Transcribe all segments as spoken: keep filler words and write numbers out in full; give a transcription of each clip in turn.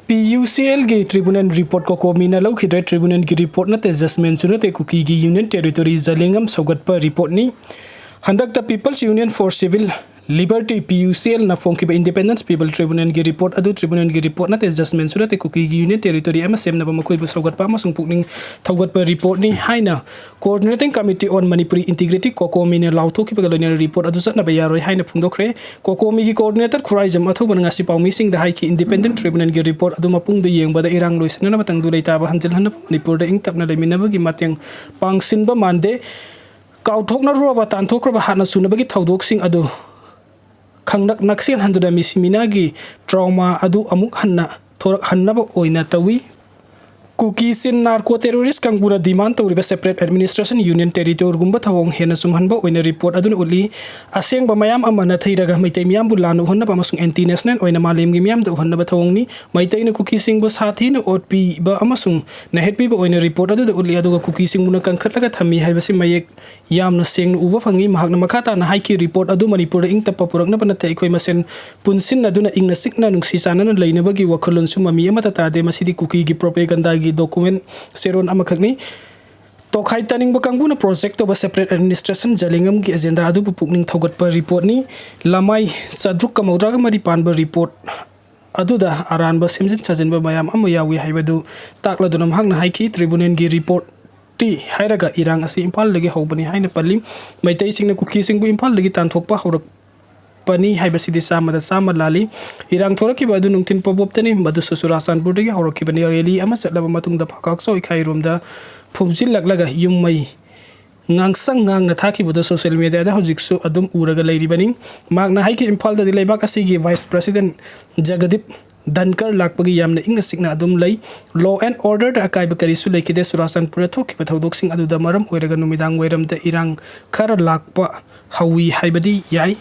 ꯄꯤ U ꯁꯤ ꯑꯦꯜꯒꯤ ꯇ꯭ꯔꯤꯕꯨꯅꯦꯜ report ꯀꯣꯀꯣꯃꯤꯅ ꯂꯧꯈꯤꯗ꯭ꯔꯦ꯫ ꯇ꯭ꯔꯤꯕꯨꯅꯦꯜꯒꯤ report ꯅꯠꯇꯦ, ꯖꯖꯃꯦꯟꯁꯨ ꯅꯠꯇꯦ, ꯀꯨꯀꯤꯒꯤ ꯌꯨꯅꯤꯌꯟ ꯇꯦꯔꯤꯇꯣꯔꯤ ꯖꯂꯦꯡꯉꯝ ꯁꯧꯒꯠꯄ ꯔꯤꯄꯣꯔꯠꯅꯤ꯫ ꯍꯟꯗꯛꯇ People's Union for Civil Liberty, P U C ꯑꯦꯜꯅ ꯐꯣꯡꯈꯤꯕ ꯏꯟꯗꯤꯄꯦꯟꯗꯦꯟꯁ ꯄꯤꯕꯜ ꯇ꯭ꯔꯤꯕꯨꯅꯦꯜꯒꯤ ꯔꯤꯄꯣꯔꯠ ꯑꯗꯨ ꯇ꯭ꯔꯤꯕꯨꯅꯦꯜꯒꯤ ꯔꯤꯄꯣꯔꯠ ꯅꯠꯇꯦ, ꯖꯖꯃꯦꯟꯁꯨ ꯅꯠꯇꯦ, ꯀꯨꯀꯤꯒꯤ ꯌꯨꯅꯤꯌꯟ ꯇꯦꯔꯤꯇꯣꯔꯤ ꯑꯃ ꯁꯦꯝꯅꯕ ꯃꯈꯣꯏꯕꯨ ꯁꯧꯒꯠꯄ ꯑꯃꯁꯨꯡ ꯄꯨꯛꯅꯤꯡ ꯊꯧꯒꯠꯄ ꯔꯤꯄꯣꯔꯠꯅꯤ ꯍꯥꯏꯅ Coordinating Committee on Manipuri Integrity, ꯀꯣꯀꯣꯃꯤꯅ ꯂꯥꯎꯊꯣꯛꯈꯤꯕꯒ ꯂꯣꯏꯅꯅ ꯔꯤꯄꯣꯔꯠ ꯑꯗꯨ ꯆꯠꯅꯕ ꯌꯥꯔꯣꯏ ꯍꯥꯏꯅ ꯐꯣꯡꯗꯣꯛꯈ꯭ꯔꯦ꯫ ꯀꯣꯀꯣꯃꯤꯒꯤ ꯀꯣꯑꯣꯔꯗꯤꯅꯦꯇꯔ ꯈꯨꯔꯥꯏꯖꯝ ꯑꯊꯧꯕꯅ ꯉꯁꯤ ꯄꯥꯎꯃꯤꯁꯤꯡꯗ ꯍꯥꯏꯈꯤ, ꯏꯟꯗꯤꯄꯦꯟꯗꯦꯟ ꯇ꯭ꯔꯤꯕꯨꯅꯦꯜꯒꯤ ꯔꯤꯄꯣꯔꯠ ꯑꯗꯨ ꯃꯄꯨꯡꯗ ꯌꯦꯡꯕꯗ ꯏꯔꯥꯡ ꯂꯣꯏꯁꯤꯟꯅꯅꯕ ꯇꯪꯗꯨ ꯂꯩꯇꯥꯕ ꯍꯟꯖꯤꯜꯍꯟꯅꯕ ꯃꯅꯤꯄꯨꯔꯗ ꯏꯪ ꯇꯞꯅ ꯂꯩꯃꯤꯟꯅꯕꯒꯤ ꯃꯇꯦꯡ ꯄꯥꯡꯁꯤꯟꯕ ꯃꯥꯟꯗꯦ꯫ ꯀꯥꯎꯊꯣꯛꯅꯔꯨꯔꯕ, ꯇꯥꯟꯊꯣꯛꯈ꯭ꯔꯕ ꯍꯥꯟꯅ ꯁꯨꯅꯕꯒꯤ ꯊꯧꯗꯣꯛꯁꯤꯡ ꯑꯗꯨ ꯈꯪꯂꯛ ꯅꯛꯁꯦꯜꯍꯟꯗꯨꯅ ꯃꯤꯁꯤꯃꯤꯅꯥꯒꯤ ꯇ꯭ꯔꯣꯃꯥ ꯑꯗꯨ ꯑꯃꯨꯛ ꯍꯟꯅ ꯊꯣꯔꯛꯍꯟꯅꯕ ꯑꯣꯏꯅ ꯇꯧꯏ꯫ ꯀꯨꯀꯤꯁꯤꯡ ꯅꯥꯔꯀꯣ ꯇꯦꯔꯣꯔꯤꯁ ꯀꯥꯡꯕꯨꯅ ꯗꯤꯃꯥꯟ ꯇꯧꯔꯤꯕ ꯁꯦꯄꯔꯦꯠ ꯑꯦꯗꯃꯤꯅꯤꯁꯇ꯭ꯔꯦꯁꯟ ꯌꯨꯅꯤꯌꯟ ꯇꯦꯔꯤꯇꯣꯔꯤꯒꯨꯝꯕ ꯊꯧꯑꯣꯡ ꯍꯦꯟꯅ ꯆꯨꯝꯍꯟꯕ ꯑꯣꯏꯅ ꯔꯤꯄꯣꯔꯠ ꯑꯗꯨꯅ ꯎꯠꯂꯤ꯫ ꯑꯁꯦꯡꯕ ꯃꯌꯥꯝ ꯑꯃ ꯅꯥꯊꯩꯔꯒ ꯃꯩꯇꯩ ꯃꯤꯌꯥꯝꯕꯨ ꯂꯥꯟꯅ ꯎꯍꯟꯅꯕ ꯑꯃꯁꯨꯡ ꯑꯦꯟꯇꯤ ꯅꯦꯁꯅꯦꯜ ꯑꯣꯏꯅ ꯃꯥꯂꯦꯝꯒꯤ ꯃꯤꯌꯥꯝꯗ ꯎꯍꯟꯅꯕ ꯊꯧꯑꯣꯡꯅꯤ꯫ ꯃꯩꯇꯩꯅ ꯀꯨꯀꯤꯁꯤꯡꯕꯨ ꯁꯥꯊꯤꯅ ꯑꯣꯠꯄꯤꯕ ꯑꯃꯁꯨꯡ ꯅꯩꯍꯠꯄꯤꯕ ꯑꯣꯏꯅ ꯔꯤꯄꯣꯔꯠ ꯑꯗꯨꯗ ꯎꯠꯂꯤ, ꯑꯗꯨꯒ ꯀꯨꯀꯤꯁꯤꯡꯕꯨꯅ ꯀꯟꯈꯠꯂꯒ ꯊꯝꯃꯤ ꯍꯥꯏꯕꯁꯤ ꯃꯌꯦꯛ ꯌꯥꯝꯅ ꯁꯦꯡꯅ ꯎꯕ ꯐꯪꯉꯤ꯫ ꯃꯍꯥꯛꯅ ꯃꯈꯥ ꯇꯥꯅ ꯍꯥꯏꯈꯤ, ꯔꯤꯄꯣꯔꯠ ꯑꯗꯨ ꯃꯅꯤꯄꯨꯔꯗ ꯏꯪ ꯇꯞꯄ ꯄꯨꯔꯛꯅꯕ ꯅꯠꯇꯦ, ꯑꯩꯈꯣꯏ ꯃꯁꯦꯟ ꯄꯨꯟꯁꯤꯟꯅꯗꯨꯅ ꯏꯪꯅ ꯆꯤꯛꯅ ꯅꯨꯡꯁꯤ ꯆꯥꯟꯅꯅ ꯂꯩꯅꯕꯒꯤ ꯋꯥꯈꯜꯂꯣꯟꯁꯨ ꯃꯃꯤ ꯑꯃꯠꯇ ꯇꯥꯗꯦ꯫ ꯃꯁꯤꯗꯤ ꯀꯨꯀꯤꯒꯤ ꯄ꯭ꯔꯣꯄꯦꯒꯟꯗꯥꯒꯤ ꯗꯣꯀꯨꯃꯦꯟ ꯆꯦꯔꯣꯜ ꯑꯃꯈꯛꯅꯤ꯫ ꯇꯣꯈꯥꯏ ꯇꯥꯅꯤꯡꯕ ꯀꯥꯡꯕꯨꯅ ꯄ꯭ꯔꯣꯖꯦꯛ ꯇꯧꯕ ꯁꯦꯄꯔꯦꯠ ꯑꯦꯗꯃꯤꯅꯤꯁꯇ꯭ꯔꯦꯁꯟ ꯖꯂꯦꯡꯉꯝꯒꯤ ꯑꯦꯖꯦꯟꯗꯥ ꯑꯗꯨꯕꯨ ꯄꯨꯛꯅꯤꯡ ꯊꯧꯒꯠꯄ ꯔꯤꯄꯣꯔꯠꯅꯤ꯫ ꯂꯃꯥꯏ ꯆꯥꯇ꯭ꯔꯨꯛꯀ ꯃꯧꯗ꯭ꯔꯥꯒ ꯃꯔꯤ ꯄꯥꯟꯕ ꯔꯤꯄꯣꯔꯠ ꯑꯗꯨꯗ ꯑꯔꯥꯟꯕ ꯁꯦꯝꯖꯤꯟ ꯁꯥꯖꯤꯟꯕ ꯃꯌꯥꯝ ꯑꯃ ꯌꯥꯎꯏ ꯍꯥꯏꯕꯗꯨ ꯇꯥꯛꯂꯗꯨꯅ ꯃꯍꯥꯛꯅ ꯍꯥꯏꯈꯤ, ꯇ꯭ꯔꯤꯕꯨꯅꯦꯜꯒꯤ ꯔꯤꯄꯣꯔꯠꯇꯤ ꯍꯥꯏꯔꯒ ꯏꯔꯥꯡ ꯑꯁꯤ ꯏꯝꯐꯥꯜꯗꯒꯤ ꯍꯧꯕꯅꯤ ꯍꯥꯏꯅ ꯄꯜꯂꯤ꯫ ꯃꯩꯇꯩꯁꯤꯡꯅ ꯀꯨꯀꯤꯁꯤꯡꯕꯨ ꯏꯝꯐꯥꯜꯗꯒꯤ ꯇꯥꯟꯊꯣꯛꯄ ꯍꯧꯔꯛꯄꯅꯤ ꯍꯥꯏꯕꯁꯤꯗꯤ ꯆꯥꯝꯃꯗ ꯆꯥꯝꯃ ꯂꯥꯜꯂꯤ꯫ ꯏꯔꯥꯡ ꯊꯣꯔꯛꯈꯤꯕ ꯑꯗꯨ ꯅꯨꯡꯊꯤꯜ ꯄꯣꯕꯣꯞꯇꯅꯤ, ꯃꯗꯨꯁꯨ ꯆꯨꯔꯥꯆꯥꯟꯄꯨꯔꯗꯒꯤ ꯍꯧꯔꯛꯈꯤꯕꯅꯤ꯫ ꯔꯦꯂꯤ ꯑꯃ ꯆꯠꯂꯕ ꯃꯇꯨꯡꯗ ꯐꯥꯀꯥꯛꯆꯧ ꯏꯈꯥꯏꯔꯣꯝꯗ ꯐꯨꯝꯖꯤꯜꯂꯛꯂꯒ ꯌꯨꯝ ꯃꯩ ꯉꯥꯡꯁꯪ ꯉꯥꯡꯅ ꯊꯥꯈꯤꯕꯗꯨ ꯁꯣꯁꯤꯌꯦꯜ ꯃꯦꯗꯤꯌꯥꯗ ꯍꯧꯖꯤꯛꯁꯨ ꯑꯗꯨꯝ ꯎꯔꯒ ꯂꯩꯔꯤꯕꯅꯤ꯫ ꯃꯍꯥꯛꯅ ꯍꯥꯏꯈꯤ, ꯏꯝꯐꯥꯜꯗꯗꯤ ꯂꯩꯕꯥꯛ ꯑꯁꯤꯒꯤ ꯚꯥꯏꯁ ꯄ꯭ꯔꯦꯁꯤꯗꯦꯟꯠ ꯖꯒꯗꯤꯞ ꯙꯟꯀꯔ ꯂꯥꯛꯄꯒꯤ ꯌꯥꯝꯅ ꯏꯪꯅ ꯆꯤꯛꯅ ꯑꯗꯨꯝ ꯂꯩ꯫ Law and orderꯗ ꯑꯀꯥꯏꯕ ꯀꯔꯤꯁꯨ ꯂꯩꯈꯤꯗꯦ꯫ ꯆꯨꯔꯥꯆꯥꯟꯄꯨꯔꯗ ꯊꯣꯛꯈꯤꯕ ꯊꯧꯗꯣꯛꯁꯤꯡ ꯑꯗꯨꯗ ꯃꯔꯝ ꯑꯣꯏꯔꯒ ꯅꯨꯃꯤꯗꯥꯡ ꯋꯥꯏꯔꯝꯗ ꯏꯔꯥꯡ ꯈꯔ ꯂꯥꯛꯄ ꯍꯧꯋꯤ ꯍꯥꯏꯕꯗꯤ ꯌꯥꯏ꯫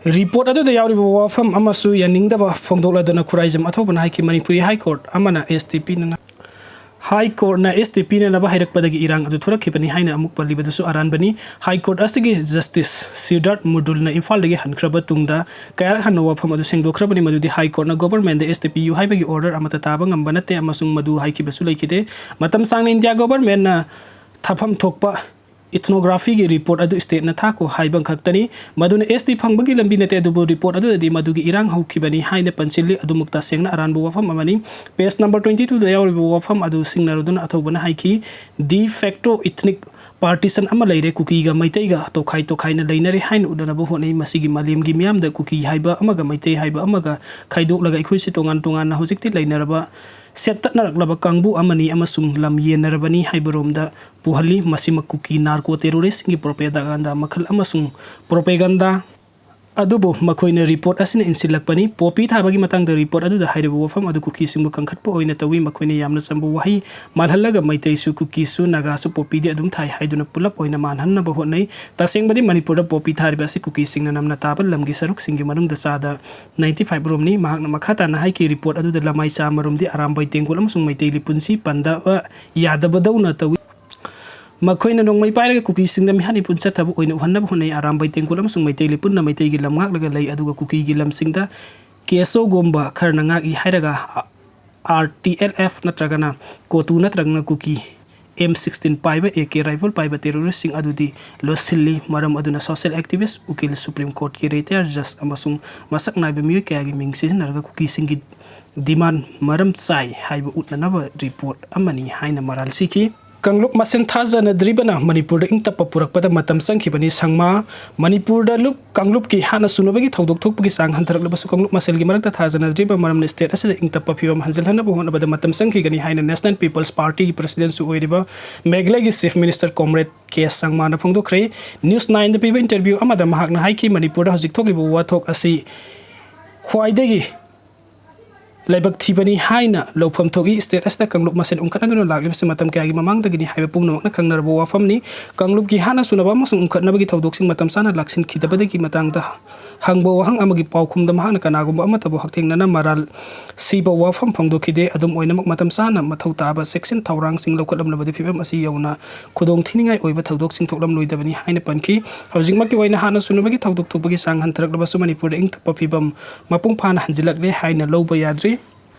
ꯔꯤꯄꯣꯔꯠ ꯑꯗꯨꯗ ꯌꯥꯎꯔꯤꯕ ꯋꯥꯐꯝ ꯑꯃꯁꯨ ꯌꯥꯅꯤꯡꯗꯕ ꯐꯣꯡꯗꯣꯛꯂꯗꯨꯅ ꯈꯨꯔꯥꯏꯖꯝ ꯑꯊꯧꯕꯅ ꯍꯥꯏꯈꯤ, ꯃꯅꯤꯄꯨꯔꯤ ꯍꯥꯏ ꯀꯣꯔꯠ ꯑꯃꯅ ꯑꯦꯁ ꯇꯤ ꯄꯤꯅꯅ High Courtꯅ S T ꯄꯤꯅꯅꯕ ꯍꯥꯏꯔꯛꯄꯗꯒꯤ ꯏꯔꯥꯡ ꯑꯗꯨ ꯊꯣꯔꯛꯈꯤꯕꯅꯤ ꯍꯥꯏꯅ ꯑꯃꯨꯛ ꯄꯜꯂꯤꯕꯗꯨꯁꯨ ꯑꯔꯥꯟꯕꯅꯤ꯫ High Court ꯑꯁꯤꯒꯤ Justice Siddharth Mudulꯅ ꯏꯝꯐꯥꯜꯗꯒꯤ ꯍꯟꯈ꯭ꯔꯕ ꯇꯨꯡꯗ ꯀꯌꯥꯔꯛ ꯍꯟꯅ ꯋꯥꯐꯝ ꯑꯗꯨ ꯁꯦꯡꯗꯣꯛꯈ꯭ꯔꯕꯅꯤ, ꯃꯗꯨꯗꯤ High Courtꯅ governmentꯗ S T ꯄꯤꯌꯨ ꯍꯥꯏꯕꯒꯤ order ꯑꯃꯠꯇ ꯇꯥꯕ ꯉꯝꯕ ꯅꯠꯇꯦ ꯑꯃꯁꯨꯡ ꯃꯗꯨ ꯍꯥꯏꯈꯤꯕꯁꯨ ꯂꯩꯈꯤꯗꯦ꯫ ꯃꯇꯝ ꯁꯥꯡꯅ India governmentꯅ ꯊꯥꯐꯝ ꯊꯣꯛꯄ ethnographyꯒꯤ report ꯑꯗꯨ stateꯅ ꯊꯥꯈꯣ ꯍꯥꯏꯕ ꯈꯛꯇꯅꯤ꯫ ꯃꯗꯨꯅ S T ꯐꯪꯕꯒꯤ ꯂꯝꯕꯤ ꯅꯠꯇꯦ, ꯑꯗꯨꯕꯨ report ꯑꯗꯨꯗꯗꯤ ꯃꯗꯨꯒꯤ ꯏꯔꯥꯡ ꯍꯧꯈꯤꯕꯅꯤ ꯍꯥꯏꯅ ꯄꯟꯁꯤꯜꯂꯤ꯫ ꯑꯗꯨꯃꯛ ꯇꯁꯦꯡꯅ ꯑꯔꯥꯟꯕ ꯋꯥꯐꯝ ꯑꯃꯅꯤ꯫ Page number twenty twoꯗ ꯌꯥꯎꯔꯤꯕ ꯋꯥꯐꯝ ꯑꯗꯨ ꯁꯤꯡꯅꯔꯗꯨꯅ ꯑꯊꯧꯕꯅ ꯍꯥꯏꯈꯤ, de facto ethnic partition ꯑꯃ ꯂꯩꯔꯦ, ꯀꯨꯀꯤꯒ ꯃꯩꯇꯩꯒ ꯇꯣꯈꯥꯏ ꯇꯣꯈꯥꯏꯅ ꯂꯩꯅꯔꯦ ꯍꯥꯏꯅ ꯎꯠꯅꯅꯕ ꯍꯣꯠꯅꯩ꯫ ꯃꯁꯤꯒꯤ ꯃꯥꯂꯦꯝꯒꯤ ꯃꯤꯌꯥꯝꯗ ꯀꯨꯀꯤ ꯍꯥꯏꯕ ꯑꯃꯒ ꯃꯩꯇꯩ ꯍꯥꯏꯕ ꯑꯃꯒ ꯈꯥꯏꯗꯣꯛꯂꯒ ꯑꯩꯈꯣꯏꯁꯤ ꯇꯣꯉꯥꯟ ꯇꯣꯉꯥꯟꯅ ꯍꯧꯖꯤꯛꯇꯤ ꯂꯩꯅꯔꯕ, ꯁꯦꯠꯇꯠꯅꯔꯛꯂꯕ ꯀꯥꯡꯕꯨ ꯑꯃꯅꯤ ꯑꯃꯁꯨꯡ ꯂꯝ ꯌꯦꯟꯅꯔꯕꯅꯤ ꯍꯥꯏꯕꯔꯣꯝꯗ ꯄꯨꯍꯜꯂꯤ꯫ ꯃꯁꯤꯃꯛ ꯀꯨꯀꯤ narco terroristꯁꯤꯡꯒꯤ propaganda ꯃꯈꯜ ꯑꯃꯁꯨꯡ propaganda ꯑꯗꯨꯕꯨ ꯃꯈꯣꯏꯅ report ꯑꯁꯤꯅ ꯏꯟꯁꯤꯜꯂꯛꯄꯅꯤ꯫ Poppy ꯊꯥꯕꯒꯤ ꯃꯇꯥꯡꯗ report ꯑꯗꯨꯗ ꯍꯥꯏꯔꯤꯕ ꯋꯥꯐꯝ ꯑꯗꯨ ꯀꯨꯀꯤꯁꯤꯡꯕꯨ ꯀꯟꯈꯠꯄ ꯑꯣꯏꯅ ꯇꯧꯏ꯫ ꯃꯈꯣꯏꯅ ꯌꯥꯝꯅ ꯆꯝꯕ ꯋꯥꯍꯩ ꯃꯥꯜꯍꯜꯂꯒ ꯃꯩꯇꯩꯁꯨ, ꯀꯨꯀꯤꯁꯨ, ꯅꯥꯒꯥꯁꯨ poppyꯗꯤ ꯑꯗꯨꯝ ꯊꯥꯏ ꯍꯥꯏꯗꯨꯅ ꯄꯨꯂꯞ ꯑꯣꯏꯅ ꯃꯥꯟꯍꯟꯅꯕ ꯍꯣꯠꯅꯩ꯫ ꯇꯁꯦꯡꯕꯗꯤ ꯃꯅꯤꯄꯨꯔꯗ poppy ꯊꯥꯔꯤꯕ ꯑꯁꯤ ꯀꯨꯀꯤꯁꯤꯡꯅ ꯅꯝꯅ ꯇꯥꯕ ꯂꯝꯒꯤ ꯁꯔꯨꯛꯁꯤꯡꯒꯤ ꯃꯅꯨꯡꯗ ꯆꯥꯗ ninety five ꯔꯣꯝꯅꯤ꯫ ꯃꯍꯥꯛꯅ ꯃꯈꯥ ꯇꯥꯅ ꯍꯥꯏꯈꯤ, report ꯑꯗꯨꯗ ꯂꯃꯥꯏ ꯆꯥꯝꯃ ꯔꯣꯝꯗꯤ ꯑꯔꯥꯝꯕꯥꯏ ꯇꯦꯡꯒꯣꯜ ꯑꯃꯁꯨꯡ ꯃꯩꯇꯩ ꯂꯤꯄꯨꯟꯁꯤ ꯄꯟꯗꯕ ꯌꯥꯗꯕꯗꯧꯅ ꯇꯧꯏ꯫ ꯃꯈꯣꯏꯅ ꯅꯣꯡꯃꯩ ꯄꯥꯏꯔꯒ ꯀꯨꯀꯤꯁꯤꯡꯗ ꯃꯤꯍꯥꯠ ꯃꯤꯄꯨꯟ ꯆꯠꯊꯕ ꯑꯣꯏꯅ ꯎꯍꯟꯅꯕ ꯍꯣꯠꯅꯩ꯫ ꯑꯔꯥꯝꯕꯥꯏ ꯇꯦꯡꯒꯣꯜ ꯑꯃꯁꯨꯡ ꯃꯩꯇꯩ ꯂꯤꯄꯨꯟꯅ ꯃꯩꯇꯩꯒꯤ ꯂꯝ ꯉꯥꯛꯂꯒ ꯂꯩ, ꯑꯗꯨꯒ ꯀꯨꯀꯤꯒꯤ ꯂꯝꯁꯤꯡꯗ ꯀꯦꯁꯣꯒꯨꯝꯕ ꯈꯔꯅ ꯉꯥꯛꯏ ꯍꯥꯏꯔꯒ R T L F ꯅꯠꯇ꯭ꯔꯒꯅ ꯀꯣꯇꯨ ꯅꯠꯇ꯭ꯔꯒꯅ ꯀꯨꯀꯤ M sixteen ꯄꯥꯏꯕ, A K rifle ꯄꯥꯏꯕ terroristꯁꯤꯡ ꯑꯗꯨꯗꯤ ꯂꯣꯠꯁꯤꯜꯂꯤ꯫ ꯃꯔꯝ ꯑꯗꯨꯅ social activist, ꯎꯀꯤꯜ, Supreme Courtꯀꯤ retired judge ꯑꯃꯁꯨꯡ ꯃꯁꯛ ꯅꯥꯏꯕ ꯃꯤꯑꯣꯏ ꯀꯌꯥꯒꯤ ꯃꯤꯡ ꯁꯤꯖꯤꯟꯅꯔꯒ ꯀꯨꯀꯤꯁꯤꯡꯒꯤ demand ꯃꯔꯝ ꯆꯥꯏ ꯍꯥꯏꯕ ꯎꯠꯅꯅꯕ report ꯑꯃꯅꯤ ꯍꯥꯏꯅ ꯃꯔꯥꯜ ꯁꯤꯈꯤ꯫ ꯀꯥꯡꯂꯨꯞ ꯃꯁꯦꯟ ꯊꯥꯖꯅꯗ꯭ꯔꯤꯕꯅ ꯃꯅꯤꯄꯨꯔꯗ ꯏꯪ ꯇꯞꯄ ꯄꯨꯔꯛꯄꯗ ꯃꯇꯝ ꯆꯪꯈꯤꯕꯅꯤ꯫ ꯁꯪꯃꯥ, ꯃꯅꯤꯄꯨꯔꯗ ꯂꯨꯞ ꯀꯥꯡꯂꯨꯞꯀꯤ ꯍꯥꯠꯅ ꯁꯨꯅꯕꯒꯤ ꯊꯧꯗꯣꯛ ꯊꯣꯛꯄꯒꯤ ꯆꯥꯡ ꯍꯟꯊꯔꯛꯂꯕꯁꯨ ꯀꯥꯡꯂꯨꯞ ꯃꯁꯦꯜꯒꯤ ꯃꯔꯛꯇ ꯊꯥꯖꯅꯗ꯭ꯔꯤꯕ ꯃꯔꯝꯅ state ꯑꯁꯤꯗ ꯏꯪ ꯇꯞꯄ ꯐꯤꯕꯝ ꯍꯟꯖꯤꯜꯍꯟꯅꯕ ꯍꯣꯠꯅꯕꯗ ꯃꯇꯝ ꯆꯪꯈꯤꯒꯅꯤ ꯍꯥꯏꯅ National People's Partyꯒꯤ presidentꯁꯨ ꯑꯣꯏꯔꯤꯕ ꯃꯦꯘꯥꯂꯌꯒꯤ Chief Minister Comrade K ꯁꯪꯃꯥꯅ ꯐꯣꯡꯗꯣꯛꯈ꯭ꯔꯦ꯫ News nineꯗ ꯄꯤꯕ interview ꯑꯃꯗ ꯃꯍꯥꯛꯅ ꯍꯥꯏꯈꯤ, ꯃꯅꯤꯄꯨꯔꯗ ꯍꯧꯖꯤꯛ ꯊꯣꯛꯂꯤꯕ ꯋꯥꯊꯣꯛ ꯑꯁꯤ ꯈ꯭ꯋꯥꯏꯗꯒꯤ ꯂꯥꯏꯕꯛ ꯊꯤꯕꯅꯤ ꯍꯥꯏꯅ ꯂꯧꯐꯝ ꯊꯣꯛꯏ꯫ State ꯑꯁꯤꯗ ꯀꯥꯡꯂꯨꯞ ꯃꯁꯦꯟ ꯎꯪꯈꯠꯅꯗꯨꯅ ꯂꯥꯛꯂꯤꯕꯁꯤ ꯃꯇꯝ ꯀꯌꯥꯒꯤ ꯃꯃꯥꯡꯗꯒꯤꯅꯤ ꯍꯥꯏꯕ ꯄꯨꯝꯅꯃꯛꯅ ꯈꯪꯅꯔꯕ ꯋꯥꯐꯝꯅꯤ꯫ ꯀꯥꯡꯂꯨꯞꯀꯤ ꯍꯥꯠꯅ ꯁꯨꯅꯕ ꯑꯃꯁꯨꯡ ꯎꯪꯈꯠꯅꯕꯒꯤ ꯊꯧꯗꯣꯛꯁꯤꯡ ꯃꯇꯝ ꯆꯥꯅ ꯂꯥꯛꯁꯤꯟꯈꯤꯗꯕꯗꯒꯤ ꯃꯇꯥꯡꯗ ꯍꯪꯕ ꯋꯥꯍꯪ ꯑꯃꯒꯤ ꯄꯥꯎꯈꯨꯝꯗ ꯃꯍꯥꯛꯅ ꯀꯅꯥꯒꯨꯝꯕ ꯑꯃꯠꯇꯕꯨ ꯍꯛꯊꯦꯡꯅꯅ ꯃꯔꯥꯜ ꯁꯤꯕ ꯋꯥꯐꯝ ꯐꯣꯡꯗꯣꯛꯈꯤꯗꯦ꯫ ꯑꯗꯨꯝ ꯑꯣꯏꯅꯃꯛ, ꯃꯇꯝ ꯆꯥꯅ ꯃꯊꯧ ꯇꯥꯕ ꯆꯦꯛꯁꯤꯟ ꯊꯧꯔꯥꯡꯁꯤꯡ ꯂꯧꯈꯠꯂꯝꯂꯕꯗꯤ ꯐꯤꯕꯝ ꯑꯁꯤ ꯌꯧꯅ ꯈꯨꯗꯣꯡ ꯊꯤꯅꯤꯡꯉꯥꯏ ꯑꯣꯏꯕ ꯊꯧꯗꯣꯛꯁꯤꯡ ꯊꯣꯛꯂꯝꯂꯣꯏꯗꯕꯅꯤ ꯍꯥꯏꯅ ꯄꯟꯈꯤ꯫ ꯍꯧꯖꯤꯛꯃꯛꯀꯤ ꯑꯣꯏꯅ ꯍꯥꯟꯅ ꯁꯨꯅꯕꯒꯤ ꯊꯧꯗꯣꯛ ꯊꯣꯛꯄꯒꯤ ꯆꯥꯡ ꯍꯟꯊꯔꯛꯂꯕꯁꯨ, ꯃꯅꯤꯄꯨꯔꯗ ꯏꯪ ꯇꯞꯄ ꯐꯤꯕꯝ ꯃꯄꯨꯡ ꯐꯥꯅ ꯍꯟꯖꯤꯜꯂꯛꯂꯦ ꯍꯥꯏꯅ ꯂꯧꯕ ꯌꯥꯗ꯭ꯔꯤ꯫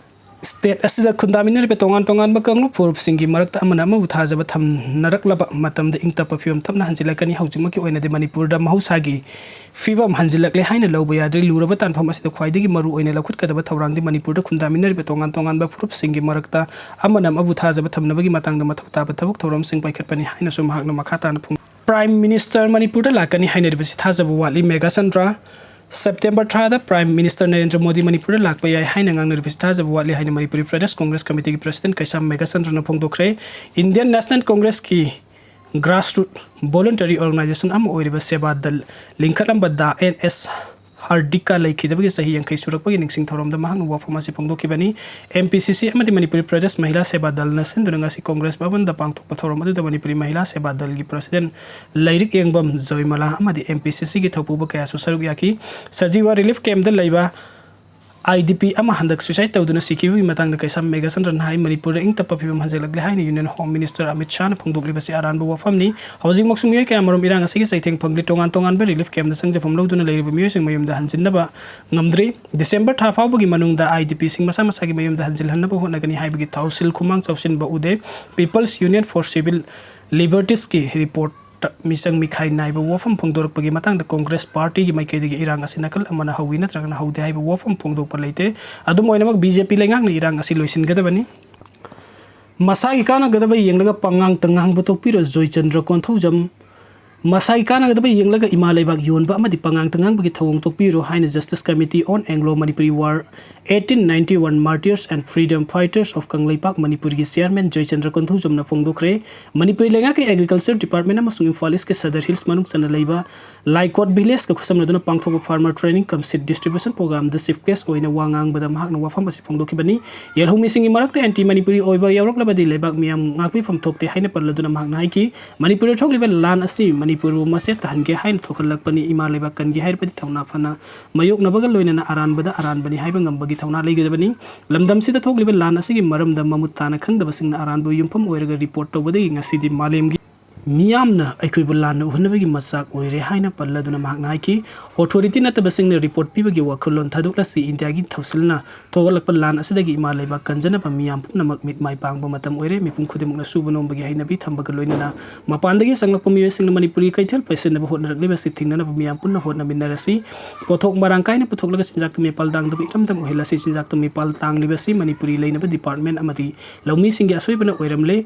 ꯁ꯭ꯇꯦꯠ ꯑꯁꯤꯗ ꯈꯨꯟꯗꯥꯃꯤꯟꯅꯔꯤꯕ ꯇꯣꯉꯥꯟ ꯇꯣꯉꯥꯟꯕ ꯀꯥꯡꯂꯨꯞ ꯐꯨꯔꯨꯞꯁꯤꯡꯒꯤ ꯃꯔꯛꯇ ꯑꯃꯅ ꯑꯃꯕꯨ ꯊꯥꯖꯕ ꯊꯝꯅꯔꯛꯂꯕ ꯃꯇꯝꯗ ꯏꯪ ꯇꯞꯄ ꯐꯤꯕꯝ ꯇꯞꯅ ꯍꯟꯖꯤꯜꯂꯛꯀꯅꯤ꯫ ꯍꯧꯖꯤꯛꯃꯛꯀꯤ ꯑꯣꯏꯅꯗꯤ ꯃꯅꯤꯄꯨꯔꯗ ꯃꯍꯧꯁꯥꯒꯤ ꯐꯤꯕꯝ ꯍꯟꯖꯤꯜꯂꯛꯂꯦ ꯍꯥꯏꯅ ꯂꯧꯕ ꯌꯥꯗ꯭ꯔꯤ꯫ ꯂꯨꯔꯕ ꯇꯥꯟꯐꯝ ꯑꯁꯤꯗ ꯈ꯭ꯋꯥꯏꯗꯒꯤ ꯃꯔꯨ ꯑꯣꯏꯅ ꯂꯧꯈꯠꯀꯗꯕ ꯊꯧꯔꯥꯡꯗꯤ ꯃꯅꯤꯄꯨꯔꯗ ꯈꯨꯟꯗꯥꯃꯤꯟꯅꯔꯤꯕ ꯇꯣꯉꯥꯟ ꯇꯣꯉꯥꯟꯕ ꯐꯨꯔꯨꯞꯁꯤꯡꯒꯤ ꯃꯔꯛꯇ ꯑꯃꯅ ꯑꯃꯕꯨ ꯊꯥꯖꯕ ꯊꯝꯅꯕꯒꯤ ꯃꯇꯥꯡꯗ ꯃꯊꯧ ꯇꯥꯕ ꯊꯕꯛ ꯊꯧꯔꯝꯁꯤꯡ ꯄꯥꯏꯈꯠꯄꯅꯤ ꯍꯥꯏꯅꯁꯨ ꯃꯍꯥꯛꯅ ꯃꯈꯥ ꯇꯥꯅ ꯐꯣꯡ-, Prime Minister ꯃꯅꯤꯄꯨꯔꯗ ꯂꯥꯛꯀꯅꯤ ꯍꯥꯏꯅꯔꯤꯕꯁꯤ ꯊꯥꯖꯕ ꯋꯥꯠꯂꯤ꯫ ꯃꯦꯘꯥꯆꯟꯗ꯭ꯔ, ꯁꯦꯞꯇꯦꯝꯕꯔ ꯊꯥꯗ Prime Minister ꯅꯔꯦꯟꯗ꯭ꯔ ꯃꯣꯗꯤ ꯃꯅꯤꯄꯨꯔꯗ ꯂꯥꯛꯄ ꯌꯥꯏ ꯍꯥꯏꯅ ꯉꯥꯡꯅꯔꯤꯕꯁꯤ ꯊꯥꯖꯕ ꯋꯥꯠꯂꯤ ꯍꯥꯏꯅ ꯃꯅꯤꯄꯨꯔꯤ ꯄ꯭ꯔꯗꯦꯁ ꯀꯣꯡꯒ꯭ꯔꯦꯁ ꯀꯃꯤꯇꯤꯒꯤ ꯄ꯭ꯔꯁꯤꯗꯦꯟ ꯀꯩꯁꯥꯝ ꯃꯦꯘꯥꯆꯟꯗ꯭ꯔꯅ ꯐꯣꯡꯗꯣꯛꯈ꯭ꯔꯦ꯫ Indian National Congressꯀꯤ grassroot voluntary organization ꯑꯃ ꯑꯣꯏꯔꯤꯕ ꯁꯦꯕꯥ ꯗꯜ ꯂꯤꯡꯈꯠꯂꯝꯕ ꯗꯥ ꯑꯦꯟ ꯑꯦꯁ ꯍꯥꯔꯗꯤꯀꯥ ꯂꯩꯈꯤꯗꯕꯒꯤ ꯆꯍꯤ ꯌꯥꯡꯈꯩ ꯁꯨꯔꯛꯄꯒꯤ ꯅꯤꯡꯁꯤꯡ ꯊꯧꯔꯝꯗ ꯃꯍꯥꯛꯅ ꯋꯥꯐꯝ ꯑꯁꯤ ꯐꯣꯡꯗꯣꯛꯈꯤꯕꯅꯤ꯫ ꯑꯦꯝ ꯄꯤ ꯁꯤ ꯁꯤ ꯑꯃꯗꯤ ꯃꯅꯤꯄꯨꯔꯤ ꯄ꯭ꯔꯗꯦꯁ ꯃꯍꯤꯂꯥ ꯁꯦꯕꯥ ꯗꯜꯅ ꯁꯤꯟꯗꯨꯅ ꯉꯁꯤ ꯀꯣꯡꯒ꯭ꯔꯦꯁ ꯚꯕꯟꯗ ꯄꯥꯡꯊꯣꯛꯄ ꯊꯧꯔꯝ ꯑꯗꯨꯗ ꯃꯅꯤꯄꯨꯔꯤ ꯃꯍꯤꯂꯥ ꯁꯦꯕꯥ ꯗꯜꯒꯤ ꯄ꯭ꯔꯁꯤꯗꯦꯟ ꯂꯥꯏꯔꯤꯛ ꯌꯦꯡꯕꯝ ꯖꯣꯏꯃꯂꯥ ꯑꯃꯗꯤ ꯑꯦꯝ ꯄꯤ ꯁꯤ ꯁꯤꯒꯤ ꯊꯧꯄꯨꯕ ꯀꯌꯥꯁꯨ ꯁꯔꯨꯛ ꯌꯥꯈꯤ꯫ ꯁꯖꯤꯋꯥ ꯔꯤꯂꯤꯐ ꯀꯦꯝꯞꯇ ꯂꯩꯕ ꯑꯥꯏ ꯗꯤ ꯄꯤ ꯑꯃ ꯍꯟꯗꯛ suicide ꯇꯧꯗꯨꯅ ꯁꯤꯈꯤꯕꯒꯤ ꯃꯇꯥꯡꯗ ꯀꯩꯁꯥꯝ ꯃꯦꯘꯥꯆꯟꯗ꯭ꯔꯅ ꯍꯥꯏ, ꯃꯅꯤꯄꯨꯔꯗ ꯏꯪ ꯇꯞꯄ ꯐꯤꯕꯝ ꯍꯟꯖꯤꯜꯂꯛꯂꯦ ꯍꯥꯏꯅ Union Home Minister ꯑꯃꯤꯠ ꯁꯥꯍꯅ ꯐꯣꯡꯗꯣꯛꯂꯤꯕꯁꯤ ꯑꯔꯥꯟꯕ ꯋꯥꯐꯝꯅꯤ꯫ ꯍꯧꯖꯤꯛꯃꯛꯁꯨ ꯃꯤꯑꯣꯏ ꯀꯌꯥꯃꯔꯨꯝ ꯏꯔꯥꯡ ꯑꯁꯤꯒꯤ ꯆꯩꯊꯦꯡ ꯐꯪꯂꯤ꯫ ꯇꯣꯉꯥꯟ ꯇꯣꯉꯥꯟꯕ ꯔꯤꯂꯤꯐ ꯀꯦꯝꯞꯇ ꯆꯪꯖꯐꯝ ꯂꯧꯗꯨꯅ ꯂꯩꯔꯤꯕ ꯃꯤꯑꯣꯏꯁꯤꯡ ꯃꯌꯨꯝꯗ ꯍꯟꯖꯤꯟꯅꯕ ꯉꯝꯗ꯭ꯔꯤ꯫ ꯗꯤꯁꯦꯝꯕꯔ ꯊꯥ ꯐꯥꯎꯕꯒꯤ ꯃꯅꯨꯡꯗ ꯑꯥꯏ ꯗꯤ ꯄꯤꯁꯤꯡ ꯃꯁꯥ ꯃꯁꯥꯒꯤ ꯃꯌꯨꯝꯗ ꯍꯟꯖꯤꯜꯍꯟꯅꯕ ꯍꯣꯠꯅꯒꯅꯤ ꯍꯥꯏꯕꯒꯤ ꯊꯧꯁꯤꯜ ꯈꯨꯃꯥꯡ ꯆꯥꯎꯁꯤꯟꯕ ꯎꯗꯦ꯫ People's Union for Civil Libertiesꯀꯤ ꯔꯤꯄꯣꯔꯠ ꯃꯤꯆꯪ ꯃꯤꯈꯥꯏ ꯅꯥꯏꯕ ꯋꯥꯐꯝ ꯐꯣꯡꯗꯣꯔꯛꯄꯒꯤ ꯃꯇꯥꯡꯗ ꯀꯣꯡꯒ꯭ꯔꯦꯁ ꯄꯥꯔꯇꯤꯒꯤ ꯃꯥꯏꯀꯩꯗꯒꯤ ꯏꯔꯥꯡ ꯑꯁꯤ ꯅꯥꯀꯜ ꯑꯃꯅ ꯍꯧꯏ ꯅꯠꯇ꯭ꯔꯒꯅ ꯍꯧꯗꯦ ꯍꯥꯏꯕ ꯋꯥꯐꯝ ꯐꯣꯡꯗꯣꯛꯄ ꯂꯩꯇꯦ꯫ ꯑꯗꯨꯝ ꯑꯣꯏꯅꯃꯛ, ꯕꯤ ꯖꯦ ꯄꯤ ꯂꯩꯉꯥꯛꯅ ꯏꯔꯥꯡ ꯑꯁꯤ ꯂꯣꯏꯁꯤꯟꯒꯗꯕꯅꯤ꯫ ꯃꯁꯥꯒꯤ ꯀꯥꯟꯅꯒꯗꯕ ꯌꯦꯡꯂꯒ ꯄꯉꯥꯡꯇ ꯉꯥꯡꯕ ꯇꯣꯛꯄꯤꯔꯣ, ꯖꯣꯏꯆꯟꯗ꯭ꯔ ꯀꯣꯟꯊꯧꯖꯝ꯫ ꯃꯁꯥꯒꯤ ꯀꯥꯟꯅꯒꯗꯕ ꯌꯦꯡꯂꯒ ꯏꯃꯥ ꯂꯩꯕꯥꯛ ꯌꯣꯟꯕ ꯑꯃꯗꯤ ꯄꯉꯥꯡꯇ ꯉꯥꯡꯕꯒꯤ ꯊꯧꯑꯣꯡ ꯇꯣꯛꯄꯤꯔꯣ ꯍꯥꯏꯅ Justice Committee on Anglo Manipuri War, eighteen ninety-one Martyrs and Freedom Fighters of Kangleipak ꯃꯅꯤꯄꯨꯔꯒꯤ ꯆꯤꯌꯥꯔꯃꯦꯟ ꯖꯣꯏꯆꯟꯗ꯭ꯔ ꯀꯣꯟꯊꯧꯖꯝꯅ ꯐꯣꯡꯗꯣꯛꯈ꯭ꯔꯦ꯫ ꯃꯅꯤꯄꯨꯔꯤ ꯂꯩꯉꯥꯛꯀꯤ ꯑꯦꯒ꯭ꯔꯤꯀꯜꯆꯔ ꯗꯤꯄꯥꯔꯠꯃꯦꯟ ꯑꯃꯁꯨꯡ ꯏꯝꯐꯥꯜ ꯏꯁꯀꯤ ꯁꯗꯔ ꯍꯤꯜꯁ ꯃꯅꯨꯡ ꯆꯟꯅ ꯂꯩꯕ ꯂꯥꯏꯀꯣꯠ ꯚꯤꯂꯦꯖꯀ ꯈꯨꯠꯁꯝꯅꯗꯨꯅ ꯄꯥꯡꯊꯣꯛꯄ farmer training cum seed distribution programꯗ chief guest ꯑꯣꯏꯅ ꯋꯥ ꯉꯥꯡꯕꯗ ꯃꯍꯥꯛꯅ ꯋꯥꯐꯝ ꯑꯁꯤ ꯐꯣꯡꯗꯣꯛꯈꯤꯕꯅꯤ꯫ ꯌꯦꯜꯍꯧꯃꯤꯁꯤꯡꯒꯤ ꯃꯔꯛꯇ anti Manipuri ꯑꯣꯏꯕ ꯌꯥꯎꯔꯛꯂꯕꯗꯤ ꯂꯩꯕꯥꯛ ꯃꯤꯌꯥꯝ ꯉꯥꯛꯄꯤꯐꯝ ꯊꯣꯛꯇꯦ ꯍꯥꯏꯅ ꯄꯜꯂꯗꯨꯅ ꯃꯍꯥꯛꯅ ꯍꯥꯏꯈꯤ, ꯃꯅꯤꯄꯨꯔꯗ ꯊꯣꯛꯂꯤꯕ ꯂꯥꯟ ꯑꯁꯤ ꯃꯅꯤꯄꯨꯔꯕꯨ ꯃꯆꯦꯠ ꯇꯥꯍꯟꯒꯦ ꯍꯥꯏꯅ ꯊꯣꯛꯍꯜꯂꯛꯄꯅꯤ꯫ ꯏꯃꯥ ꯂꯩꯕꯥꯛ ꯀꯟꯒꯦ ꯍꯥꯏꯔꯕꯗꯤ ꯊꯧꯅꯥ ꯐꯅ ꯃꯥꯌꯣꯛꯅꯕꯒ ꯂꯣꯏꯅꯅ ꯑꯔꯥꯟꯕꯗ ꯑꯔꯥꯟꯕꯅꯤ ꯍꯥꯏꯕ ꯉꯝꯕꯒꯤ ꯊꯧꯅꯥ ꯂꯩꯒꯗꯕꯅꯤ꯫ ꯂꯝꯗꯝꯁꯤꯗ ꯊꯣꯛꯂꯤꯕ ꯂꯥꯟ ꯑꯁꯤꯒꯤ ꯃꯔꯝꯗ ꯃꯃꯨꯠ ꯇꯥꯅ ꯈꯪꯗꯕꯁꯤꯡꯅ ꯑꯔꯥꯟꯕ ꯌꯨꯝꯐꯝ ꯑꯣꯏꯔꯒ ꯔꯤꯄꯣꯔꯠ ꯇꯧꯕꯗꯒꯤ ꯉꯁꯤꯗꯤ ꯃꯥꯂꯦꯝꯒꯤ ꯃꯤꯌꯥꯝꯅ ꯑꯩꯈꯣꯏꯕꯨ ꯂꯥꯟꯅ ꯎꯍꯟꯅꯕꯒꯤ ꯃꯆꯥꯛ ꯑꯣꯏꯔꯦ ꯍꯥꯏꯅ ꯄꯜꯂꯗꯨꯅ ꯃꯍꯥꯛꯅ ꯍꯥꯏꯈꯤ, ꯑꯣꯊꯣꯔꯤꯇꯤ ꯅꯠꯇꯕꯁꯤꯡꯅ ꯔꯤꯄꯣꯔꯠ ꯄꯤꯕꯒꯤ ꯋꯥꯈꯜꯂꯣꯟ ꯊꯥꯗꯣꯛꯂꯁꯤ꯫ ꯏꯟꯗꯤꯌꯥꯒꯤ ꯊꯧꯁꯤꯜꯅ ꯊꯣꯛꯂꯛꯄ ꯂꯥꯟ ꯑꯁꯤꯗꯒꯤ ꯏꯃꯥ ꯂꯩꯕꯥꯛ ꯀꯟꯖꯅꯕ ꯃꯤꯌꯥꯝ ꯄꯨꯝꯅꯃꯛ ꯃꯤꯠ ꯃꯥꯏ ꯄꯥꯡꯕ ꯃꯇꯝ ꯑꯣꯏꯔꯦ꯫ ꯃꯤꯄꯨꯝ ꯈꯨꯗꯤꯡꯃꯛꯅ ꯁꯨꯕ ꯅꯣꯝꯕꯒꯤ ꯍꯩꯅꯕꯤ ꯊꯝꯕꯒ ꯂꯣꯏꯅꯅ ꯃꯄꯥꯟꯗꯒꯤ ꯆꯪꯂꯛꯄ ꯃꯤꯑꯣꯏꯁꯤꯡꯅ ꯃꯅꯤꯄꯨꯔꯤ ꯀꯩꯊꯦꯜ ꯄꯩꯁꯤꯟꯅꯕ ꯍꯣꯠꯅꯔꯛꯂꯤꯕꯁꯤ ꯊꯤꯡꯅꯅꯕ ꯃꯤꯌꯥꯝ ꯄꯨꯟꯅ ꯍꯣꯠꯅꯃꯤꯟꯅꯔꯁꯤ꯫ ꯄꯣꯠꯊꯣꯛ ꯃꯔꯥꯡ ꯀꯥꯏꯅ ꯄꯨꯊꯣꯛꯂꯒ ꯆꯤꯟꯖꯥꯛꯇ ꯃꯤꯄꯥꯜ ꯇꯥꯡꯗꯕ ꯏꯔꯝꯗꯝ ꯑꯣꯏꯍꯜꯂꯁꯤ꯫ ꯆꯤꯟꯖꯥꯛꯇ ꯃꯤꯄꯥꯜ ꯇꯥꯡꯂꯤꯕꯁꯤ ꯃꯅꯤꯄꯨꯔꯤ ꯂꯩꯅꯕ ꯗꯤꯄꯥꯔꯠꯃꯦꯟ ꯑꯃꯗꯤ ꯂꯧꯃꯤꯁꯤꯡꯒꯤ ꯑꯁꯣꯏꯕꯅ ꯑꯣꯏꯔꯝꯂꯦ꯫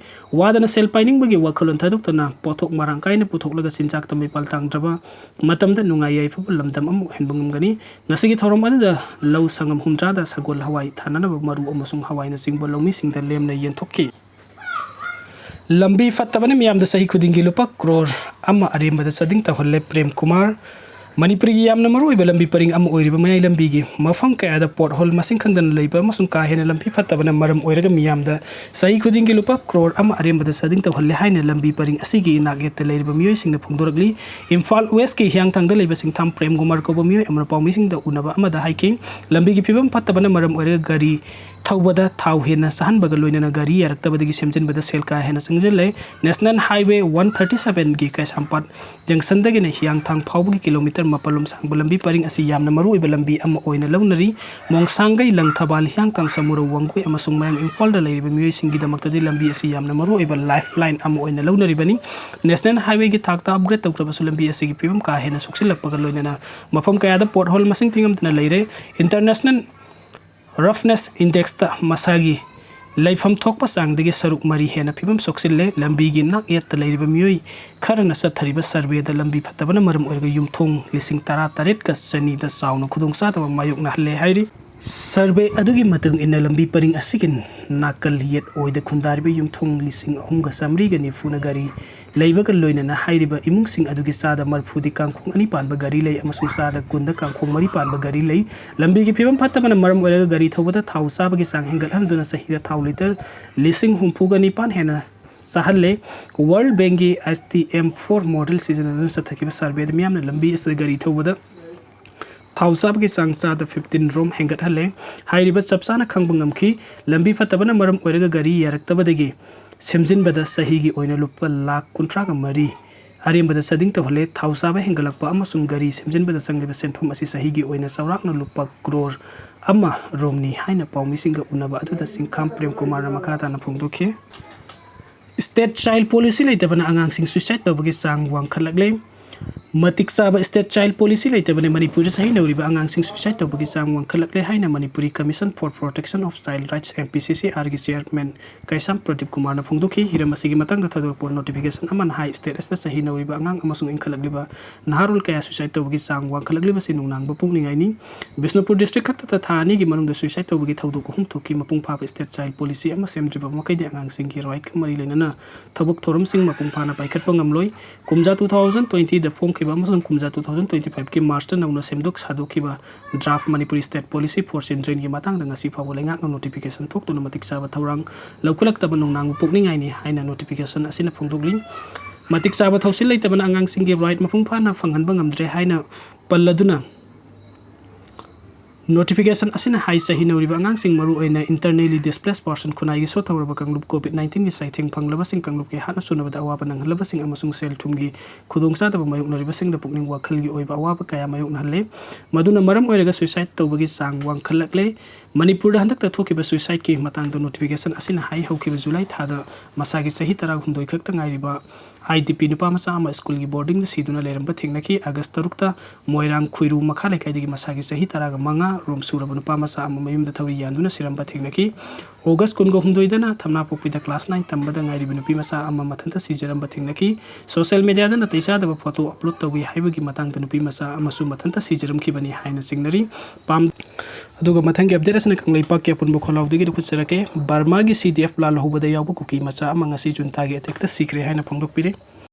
ꯋꯥꯗꯅ ꯁꯦꯜ ꯄꯥꯏꯅꯤꯡꯕꯒꯤ ꯋꯥꯈꯜꯂꯣꯟ ꯊꯥꯗꯣꯛꯇꯅ ꯄꯣꯠꯊꯣꯛ ꯃꯔꯥꯡ ꯀꯥꯏꯅ ꯄꯨꯊꯣꯛꯂꯒ ꯆꯤꯟꯖꯥꯛꯇ ꯃꯤꯄꯥꯜ ꯇꯥꯡꯗ꯭ꯔꯕ ꯃꯇꯝꯗ ꯅꯨꯡꯉꯥꯏ ꯌꯥꯏꯐꯕ ꯂꯝꯗꯝ ꯑꯃ ꯑꯣꯏꯍꯟꯕ ꯉꯝꯒꯅꯤ꯫ ꯉꯁꯤꯒꯤ ꯊꯧꯔꯝ ꯑꯗꯨꯗ ꯂꯧ ꯁꯪꯒꯝ ꯍꯨꯝꯗ꯭ꯔꯥꯗ ꯁꯒꯣꯜ ꯍꯋꯥꯏ ꯊꯥꯅꯅꯕ ꯃꯔꯨ ꯑꯃꯁꯨꯡ ꯍꯋꯥꯏꯅꯆꯤꯡꯕ ꯂꯧꯃꯤꯁꯤꯡꯗ ꯂꯦꯝꯅ ꯌꯦꯟꯊꯣꯛꯈꯤ꯫ ꯂꯝꯕꯤ ꯐꯠꯇꯕꯅ ꯃꯤꯌꯥꯝꯗ ꯆꯍꯤ ꯈꯨꯗꯤꯡꯒꯤ ꯂꯨꯄꯥ ꯀ꯭ꯔꯣꯔ ꯑꯃ ꯑꯔꯦꯝꯕꯗ ꯆꯥꯗꯤꯡ ꯇꯧꯍꯜꯂꯦ꯫ ꯄ꯭ꯔꯦꯝ ꯀꯨꯃꯥꯔ꯫ ꯃꯅꯤꯄꯨꯔꯒꯤ ꯌꯥꯝꯅ ꯃꯔꯨꯑꯣꯏꯕ ꯂꯝꯕꯤ ꯄꯔꯤꯡ ꯑꯃ ꯑꯣꯏꯔꯤꯕ ꯃꯌꯥꯏ ꯂꯝꯕꯤꯒꯤ ꯃꯐꯝ ꯀꯌꯥꯗ ꯄꯣꯠ ꯍꯣꯜ ꯃꯁꯤꯡ ꯈꯪꯗꯅ ꯂꯩꯕ ꯑꯃꯁꯨꯡ ꯀꯥ ꯍꯦꯟꯅ ꯂꯝꯕꯤ ꯐꯠꯇꯕꯅ ꯃꯔꯝ ꯑꯣꯏꯔꯒ ꯃꯤꯌꯥꯝꯗ ꯆꯍꯤ ꯈꯨꯗꯤꯡꯒꯤ ꯂꯨꯄꯥ ꯀ꯭ꯔꯣꯔ ꯑꯃ ꯑꯔꯦꯝꯕꯗ ꯆꯥꯗꯤꯡ ꯇꯧꯍꯜꯂꯦ ꯍꯥꯏꯅ ꯂꯝꯕꯤ ꯄꯔꯤꯡ ꯑꯁꯤꯒꯤ ꯏꯅꯥꯛ ꯌꯦꯠꯇ ꯂꯩꯔꯤꯕ ꯃꯤꯑꯣꯏꯁꯤꯡꯅ ꯐꯣꯡꯗꯣꯔꯛꯂꯤ꯫ ꯏꯝꯐꯥꯜ ꯋꯦꯁꯀꯤ ꯍꯤꯌꯥꯡꯊꯥꯡꯗ ꯂꯩꯕ ꯁꯤꯡꯊꯥꯝ ꯄ꯭ꯔꯦꯝ ꯀꯨꯃꯥꯔ ꯀꯧꯕ ꯃꯤꯑꯣꯏ ꯑꯃꯅ ꯄꯥꯎꯃꯤꯁꯤꯡꯗ ꯎꯅꯕ ꯑꯃꯗ ꯍꯥꯏꯈꯤ, ꯂꯝꯕꯤꯒꯤ ꯐꯤꯕꯝ ꯐꯠꯇꯕꯅ ꯃꯔꯝ ꯑꯣꯏꯔꯒ ꯒꯥꯔꯤ ꯊꯧꯕꯗ ꯊꯥꯎ ꯍꯦꯟꯅ ꯆꯥꯍꯟꯕꯒ ꯂꯣꯏꯅꯅ ꯒꯥꯔꯤ ꯌꯥꯔꯛꯇꯕꯗꯒꯤ ꯁꯦꯝꯖꯤꯟꯕꯗ ꯁꯦꯜ ꯀꯥ ꯍꯦꯟꯅ ꯆꯪꯁꯤꯜꯂꯦ꯫ ꯅꯦꯁꯅꯦꯜ ꯍꯥꯏꯋꯦ ꯋꯥꯟ ꯊꯥꯔꯇꯤ ꯁꯚꯦꯟꯒꯤ ꯀꯩꯁꯥꯝꯄꯥꯠ ꯖꯪꯁꯟꯗꯒꯤꯅ ꯍꯤꯌꯥꯡꯊꯥꯡ ꯐꯥꯎꯕꯒꯤ ꯀꯤꯂꯣꯃꯤꯇꯔ ꯃꯥꯄꯜꯂꯣꯝ ꯁꯥꯡꯕ ꯂꯝꯕꯤ ꯄꯔꯤꯡ ꯑꯁꯤ ꯌꯥꯝꯅ ꯃꯔꯨꯑꯣꯏꯕ ꯂꯝꯕꯤ ꯑꯃ ꯑꯣꯏꯅ ꯂꯧꯅꯔꯤ꯫ ꯃꯣꯡꯁꯥꯡꯒꯩ, ꯂꯪꯊꯕꯥꯜ, ꯍꯤꯌꯥꯡꯊꯥꯡ, ꯁꯃꯨꯔꯧ, ꯋꯥꯡꯒꯣꯏ ꯑꯃꯁꯨꯡ ꯃꯌꯥꯡ ꯏꯝꯐꯥꯜꯗ ꯂꯩꯔꯤꯕ ꯃꯤꯑꯣꯏꯁꯤꯡꯒꯤꯗꯃꯛꯇꯗꯤ ꯂꯝꯕꯤ ꯑꯁꯤ ꯌꯥꯝꯅ ꯃꯔꯨꯑꯣꯏꯕ ꯂꯥꯏꯐ ꯂꯥꯏꯟ ꯑꯃ ꯑꯣꯏꯅ ꯂꯧꯅꯔꯤꯕꯅꯤ꯫ ꯅꯦꯁꯅꯦꯜ ꯍꯥꯏꯋꯦꯒꯤ ꯊꯥꯛꯇ ꯑꯞꯒ꯭ꯔꯦꯗ ꯇꯧꯈ꯭ꯔꯕꯁꯨ ꯂꯝꯕꯤ ꯑꯁꯤꯒꯤ ꯐꯤꯕꯝ ꯀꯥ ꯍꯦꯟꯅ ꯁꯣꯛꯆꯤꯜꯂꯛꯄꯒ ꯂꯣꯏꯅꯅ ꯃꯐꯝ ꯀꯌꯥꯗ ꯄꯣꯠ ꯍꯣꯜ ꯃꯁꯤꯡ ꯊꯤꯉꯝꯗꯅ ꯂꯩꯔꯦ꯫ ꯏꯟꯇꯔꯅꯦꯁꯅꯦꯜ ꯔꯐꯅꯦꯁ ꯏꯟꯗꯦꯛꯁꯇ ꯃꯁꯥꯒꯤ ꯂꯩꯐꯝ ꯊꯣꯛꯄ ꯆꯥꯡꯗꯒꯤ ꯁꯔꯨꯛ ꯃꯔꯤ ꯍꯦꯟꯅ ꯐꯤꯕꯝ ꯁꯣꯛꯆꯤꯜꯂꯦ꯫ ꯂꯝꯕꯤꯒꯤ ꯅꯥꯛ ꯌꯦꯠꯇ ꯂꯩꯔꯤꯕ ꯃꯤꯑꯣꯏ ꯈꯔꯅ ꯆꯠꯊꯔꯤꯕ ꯁꯔꯚꯦꯗ ꯂꯝꯕꯤ ꯐꯠꯇꯕꯅ ꯃꯔꯝ ꯑꯣꯏꯔꯒ ꯌꯨꯝꯊꯣꯡ ꯂꯤꯁꯤꯡ ꯇꯔꯥ ꯇꯔꯦꯠꯀ ꯆꯅꯤꯗ ꯆꯥꯎꯅ ꯈꯨꯗꯣꯡꯆꯥꯗꯕ ꯃꯥꯌꯣꯛꯅꯍꯜꯂꯦ ꯍꯥꯏꯔꯤ꯫ ꯁꯔꯚꯦ ꯑꯗꯨꯒꯤ ꯃꯇꯨꯡ ꯏꯟꯅ ꯂꯝꯕꯤ ꯄꯔꯤꯡ ꯑꯁꯤꯒꯤ ꯅꯥꯀꯜ ꯌꯦꯠ ꯑꯣꯏꯗ ꯈꯨꯟꯗꯥꯔꯤꯕ ꯌꯨꯝꯊꯣꯡ ꯂꯤꯁꯤꯡ ꯑꯍꯨꯝꯒ ꯆꯥꯃꯔꯤꯒ ꯅꯤꯐꯨꯅ ꯒꯥꯔꯤ ꯂꯩꯕꯒ ꯂꯣꯏꯅꯅ ꯍꯥꯏꯔꯤꯕ ꯏꯃꯨꯡꯁꯤꯡ ꯑꯗꯨꯒꯤ ꯆꯥꯗ ꯃꯔꯤꯐꯨꯗꯤ ꯀꯥꯡꯈꯣꯡ ꯑꯅꯤ ꯄꯥꯟꯕ ꯒꯥꯔꯤ ꯂꯩ ꯑꯃꯁꯨꯡ ꯆꯥꯗ ꯀꯨꯟꯗ ꯀꯥꯡꯈꯣꯡ ꯃꯔꯤ ꯄꯥꯟꯕ ꯒꯥꯔꯤ ꯂꯩ꯫ ꯂꯝꯕꯤꯒꯤ ꯐꯤꯕꯝ ꯐꯠꯇꯕꯅ ꯃꯔꯝ ꯑꯣꯏꯔꯒ ꯒꯥꯔꯤ ꯊꯧꯕꯗ ꯊꯥꯎ ꯆꯥꯕꯒꯤ ꯆꯥꯡ ꯍꯦꯟꯒꯠꯍꯟꯗꯨꯅ ꯆꯍꯤꯗ ꯊꯥꯎ ꯂꯤꯇꯔ ꯂꯤꯁꯤꯡ ꯍꯨꯝꯐꯨꯒ ꯅꯤꯄꯥꯟ ꯍꯦꯟꯅ ꯆꯥꯍꯜꯂꯦ꯫ World Bankꯀꯤ S T M four model ꯁꯤꯖꯤꯟꯅꯗꯨꯅ ꯆꯠꯊꯈꯤꯕ surveyꯗ ꯃꯤꯌꯥꯝꯅ ꯂꯝꯕꯤ ꯑꯁꯤꯗ ꯒꯥꯔꯤ ꯊꯧꯕꯗ ꯊꯥꯎ ꯆꯥꯕꯒꯤ ꯆꯥꯡ ꯆꯥꯗ fifteen rom ꯍꯦꯟꯒꯠꯍꯜꯂꯦ꯫ ꯍꯥꯏꯔꯤꯕ ꯆꯞ ꯆꯥꯅ ꯈꯪꯕ ꯉꯝꯈꯤ꯫ ꯂꯝꯕꯤ ꯐꯠꯇꯕꯅ ꯃꯔꯝ ꯑꯣꯏꯔꯒ ꯒꯥꯔꯤ ꯌꯥꯔꯛꯇꯕꯗꯒꯤ ꯁꯦꯝꯖꯤꯟꯕꯗ ꯆꯍꯤꯒꯤ ꯑꯣꯏꯅ ꯂꯨꯄꯥ ꯂꯥꯈ ꯀꯨꯟꯊ꯭ꯔꯥꯒ ꯃꯔꯤ ꯑꯔꯦꯝꯕꯗ ꯆꯥꯗꯤꯡ ꯇꯧꯍꯜꯂꯦ꯫ ꯊꯥꯎ ꯆꯥꯕ ꯍꯦꯟꯒꯠꯂꯛꯄ ꯑꯃꯁꯨꯡ ꯒꯥꯔꯤ ꯁꯦꯝꯖꯤꯟꯕꯗ ꯆꯪꯂꯤꯕ ꯁꯦꯟꯐꯝ ꯑꯁꯤ ꯆꯍꯤꯒꯤ ꯑꯣꯏꯅ ꯆꯥꯎꯔꯥꯛꯅ ꯂꯨꯄꯥ ꯀ꯭ꯔꯣꯔ ꯑꯃ ꯔꯣꯝꯅꯤ ꯍꯥꯏꯅ ꯄꯥꯎꯃꯤꯁꯤꯡꯒ ꯎꯅꯕ ꯑꯗꯨꯗ ꯆꯤꯡꯈꯥꯝ ꯄ꯭ꯔꯦꯝ ꯀꯨꯃꯥꯔꯅ ꯃꯈꯥ ꯇꯥꯅ ꯐꯣꯡꯗꯣꯛꯈꯤ꯫ State Child Policy ꯂꯩꯇꯕꯅ ꯑꯉꯥꯡꯁꯤꯡ suicide ꯇꯧꯕꯒꯤ ꯆꯥꯡ ꯋꯥꯡꯈꯠꯂꯛꯂꯦ꯫ ꯃꯇꯤꯛ ꯆꯥꯕ State Child Policy ꯂꯩꯇꯕꯅ ꯃꯅꯤꯄꯨꯔꯗ ꯆꯍꯤ ꯅꯧꯔꯤꯕ ꯑꯉꯥꯡꯁꯤꯡ suicide ꯇꯧꯕꯒꯤ ꯆꯥꯡ ꯋꯥꯡꯈꯠꯂꯛꯂꯦ ꯍꯥꯏꯅ Manipuri Commission for Protection of Child Rights, M P C C R ꯒꯤ chairman ꯀꯩꯁꯥꯝ ꯄ꯭ꯔꯗꯤꯞ ꯀꯨꯃꯥꯔꯅ ꯐꯣꯡꯗꯣꯛꯈꯤ꯫ ꯍꯤꯔꯝ ꯑꯁꯤꯒꯤ ꯃꯇꯥꯡꯗ ꯊꯥꯗꯣꯔꯛꯄ notification ꯑꯃꯅ ꯍꯥꯏ, state ꯑꯁꯤꯗ ꯆꯍꯤ ꯅꯧꯔꯤꯕ ꯑꯉꯥꯡ ꯑꯃꯁꯨꯡ ꯏꯟꯈꯠꯂꯛꯂꯤꯕ ꯅꯍꯥꯔꯣꯜ ꯀꯌꯥ suicide ꯇꯧꯕꯒꯤ ꯆꯥꯡ ꯋꯥꯡꯈꯠꯂꯛꯂꯤꯕꯁꯤ ꯅꯨꯡꯅꯥꯡꯕ ꯄꯨꯛꯅꯤꯡꯉꯥꯏꯅꯤ꯫ ꯕꯤꯁꯅꯨꯄꯨꯔ district ꯈꯛꯇꯗ ꯊꯥ ꯑꯅꯤꯒꯤ ꯃꯅꯨꯡꯗ suicide ꯇꯧꯕꯒꯤ ꯊꯧꯗꯣꯛ ꯑꯍꯨꯝ ꯊꯣꯛꯈꯤ꯫ ꯃꯄꯨꯡ ꯐꯥꯕ state child policy ꯑꯃ ꯁꯦꯝꯗ꯭ꯔꯤꯕ ꯃꯈꯩꯗꯤ ꯑꯉꯥꯡꯁꯤꯡꯒꯤ rightꯀ ꯃꯔꯤ ꯂꯩꯅꯅ ꯊꯕꯛ ꯊꯧꯔꯝꯁꯤꯡ ꯃꯄꯨꯡ ꯐꯥꯅ ꯄꯥꯏꯈꯠꯄ ꯉꯝꯂꯣꯏ꯫ ꯀꯨꯝꯖꯥ two thousand twentyꯗ ꯐꯣꯡꯈꯤꯕ ꯑꯃꯁꯨꯡ ꯀꯨꯝꯖꯥ two thousand twenty fiveꯀꯤ Marchꯇ ꯅꯧꯅ ꯁꯦꯝꯗꯣꯛ ꯁꯥꯗꯣꯛꯈꯤꯕ draft Manipuri State Policy for Childrenꯒꯤ ꯃꯇꯥꯡꯗ ꯉꯁꯤ ꯐꯥꯎꯕ ꯂꯩꯉꯥꯛꯅ notification ꯊꯣꯛꯇꯨꯅ ꯃꯇꯤꯛ ꯆꯥꯕ ꯊꯧꯔꯥꯡ ꯂꯧꯈꯠꯂꯛꯇꯕ ꯅꯨꯡꯅꯥꯡꯕ ꯄꯨꯛꯅꯤꯡꯉꯥꯏꯅꯤ ꯍꯥꯏꯅ notification ꯑꯁꯤꯅ ꯐꯣꯡꯗꯣꯛꯂꯤ꯫ ꯃꯇꯤꯛ ꯆꯥꯕ ꯊꯧꯁꯤꯜ ꯂꯩꯇꯕꯅ ꯑꯉꯥꯡꯁꯤꯡꯒꯤ right ꯃꯄꯨꯡ ꯐꯥꯅ ꯐꯪꯍꯟꯕ ꯉꯝꯗ꯭ꯔꯦ ꯍꯥꯏꯅ ꯄꯜꯂꯗꯨꯅ, notification ꯑꯁꯤꯅ ꯍꯥꯏ, ꯆꯍꯤ ꯅꯧꯔꯤꯕ ꯑꯉꯥꯡꯁꯤꯡ, ꯃꯔꯨꯑꯣꯏꯅ internally displaced person, ꯈꯨꯟꯅꯥꯏꯒꯤ ꯁꯣꯠꯊꯍꯧꯔꯕ ꯀꯥꯡꯂꯨꯞ, COVID nineteenꯒꯤ ꯆꯩꯊꯦꯡ ꯐꯪꯂꯕꯁꯤꯡ, ꯀꯥꯡꯂꯨꯞꯀꯤ ꯍꯥꯠꯅ ꯁꯨꯅꯕꯗ ꯑꯋꯥꯕ ꯅꯪꯍꯜꯂꯕꯁꯤꯡ ꯑꯃꯁꯨꯡ ꯁꯦꯜ ꯊꯨꯝꯒꯤ ꯈꯨꯗꯣꯡꯆꯥꯗꯕ ꯃꯥꯌꯣꯛꯅꯔꯤꯕꯁꯤꯡꯗ ꯄꯨꯛꯅꯤꯡ ꯋꯥꯈꯜꯒꯤ ꯑꯣꯏꯕ ꯑꯋꯥꯕ ꯀꯌꯥ ꯃꯥꯌꯣꯛꯅꯍꯜꯂꯦ꯫ ꯃꯗꯨꯅ ꯃꯔꯝ ꯑꯣꯏꯔꯒ suicide ꯇꯧꯕꯒꯤ ꯆꯥꯡ ꯋꯥꯡꯈꯠꯂꯛꯂꯦ꯫ ꯃꯅꯤꯄꯨꯔꯗ ꯍꯟꯗꯛꯇ ꯊꯣꯛꯈꯤꯕ suicideꯀꯤ ꯃꯇꯥꯡꯗ notification ꯑꯁꯤꯅ ꯍꯥꯏ, ꯍꯧꯈꯤꯕ July ꯊꯥꯗ ꯃꯁꯥꯒꯤ ꯆꯍꯤ ꯇꯔꯥꯍꯨꯝꯗꯣꯏ ꯈꯛꯇ ꯉꯥꯏꯔꯤꯕ IDP ꯅꯨꯄꯥ ꯃꯆꯥ ꯑꯃ schoolꯒꯤ boardingꯗ ꯁꯤꯗꯨꯅ ꯂꯩꯔꯝꯕ ꯊꯦꯡꯅꯈꯤ꯫ August ꯇꯔꯨꯛꯇ ꯃꯣꯏꯔꯥꯡ ꯈꯨꯏꯔꯨ ꯃꯈꯥ ꯂꯩꯀꯥꯏꯗꯒꯤ ꯃꯁꯥꯒꯤ ꯆꯍꯤ ꯇꯔꯥꯒ ꯃꯉꯥ ꯔꯣꯝ ꯁꯨꯔꯕ ꯅꯨꯄꯥ ꯃꯆꯥ ꯑꯃ ꯃꯌꯨꯝꯗ ꯊꯧꯔꯤ ꯌꯥꯟꯗꯨꯅ ꯁꯤꯔꯝꯕ ꯊꯦꯡꯅꯈꯤ꯫ August ꯀꯨꯟꯒ ꯍꯨꯝꯗꯣꯏꯗꯅ ꯊꯝꯅꯥꯄꯣꯛꯄꯤꯗ class nine ꯇꯝꯕꯗ ꯉꯥꯏꯔꯤꯕ ꯅꯨꯄꯤ ꯃꯆꯥ ꯑꯃ ꯃꯊꯟꯇ ꯁꯤꯖꯔꯝꯕ ꯊꯦꯡꯅꯈꯤ꯫ Social mediaꯗ ꯅꯥꯇꯩ ꯆꯥꯗꯕ photo upload ꯇꯧꯏ ꯍꯥꯏꯕꯒꯤ ꯃꯇꯥꯡꯗ ꯅꯨꯄꯤ ꯃꯆꯥ ꯑꯃꯁꯨ ꯃꯊꯟꯇ ꯁꯤꯖꯔꯝꯈꯤꯕꯅꯤ ꯍꯥꯏꯅ ꯆꯤꯡꯅꯔꯤ꯫ ꯄꯥꯝ-, ꯑꯗꯨꯒ ꯃꯊꯪꯒꯤ update ꯑꯁꯤꯅ ꯀꯪꯂꯩꯄꯥꯛꯀꯤ ꯑꯄꯨꯟꯕ ꯈꯣꯜꯂꯥꯎꯗꯒꯤ ꯂꯧꯈꯠꯆꯔꯛꯀꯦ꯫ ꯕꯔꯃꯥꯒꯤ CDF ꯂꯥꯜꯍꯧꯕꯗ ꯌꯥꯎꯕ ꯀꯨꯀꯤ ꯃꯆꯥ ꯑꯃ ꯉꯁꯤ juntaꯒꯤ attackꯇ ꯁꯤꯈ꯭ꯔꯦ ꯍꯥꯏꯅ ꯐꯣꯡꯗꯣꯛꯄꯤꯔꯦ꯫